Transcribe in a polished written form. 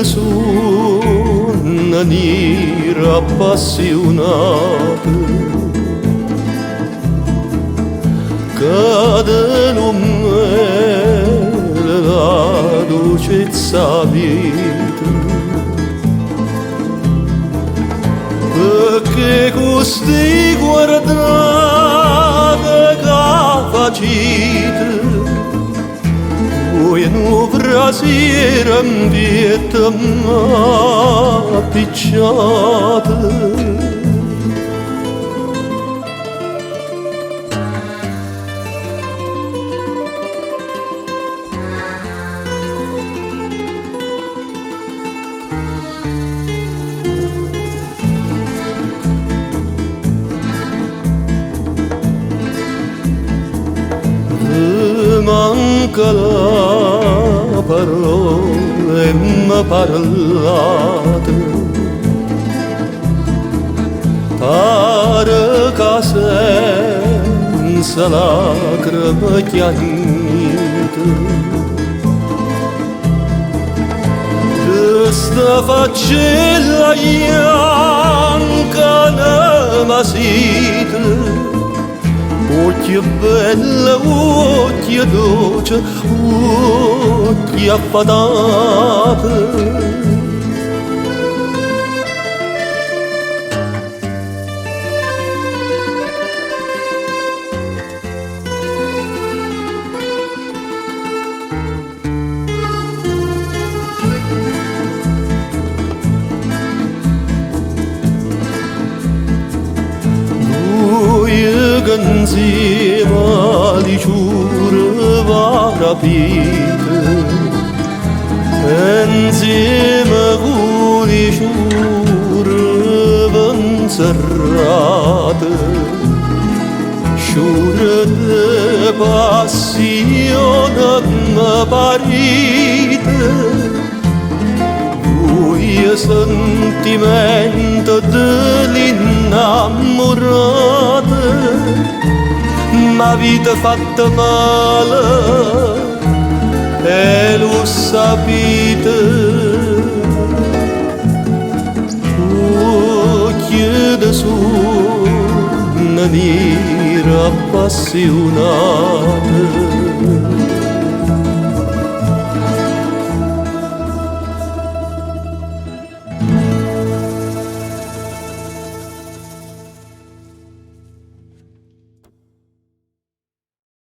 de sonne nire appassionate Ca de lu mele la dolcezza avite. Pecché cu sti guardate ca facite Vuje nu vrasiere 'mpietto m'appicciate. Ve manca la parola e me parlate, Pare ca senza lacreme chiagnite. Chesta faccella janca n'ma site, Uocchie belle, uocchie doce, uocchie affatate. Vuje che 'nzieme a li sciure v'arapite, E 'nzieme cu li sciure ve 'nzerrate, Sciure de passione me parite, Vuje sentimento de li 'nnammurate, M'avite fatto male e lo ssapite. Uocchie de suonne nire appassionate.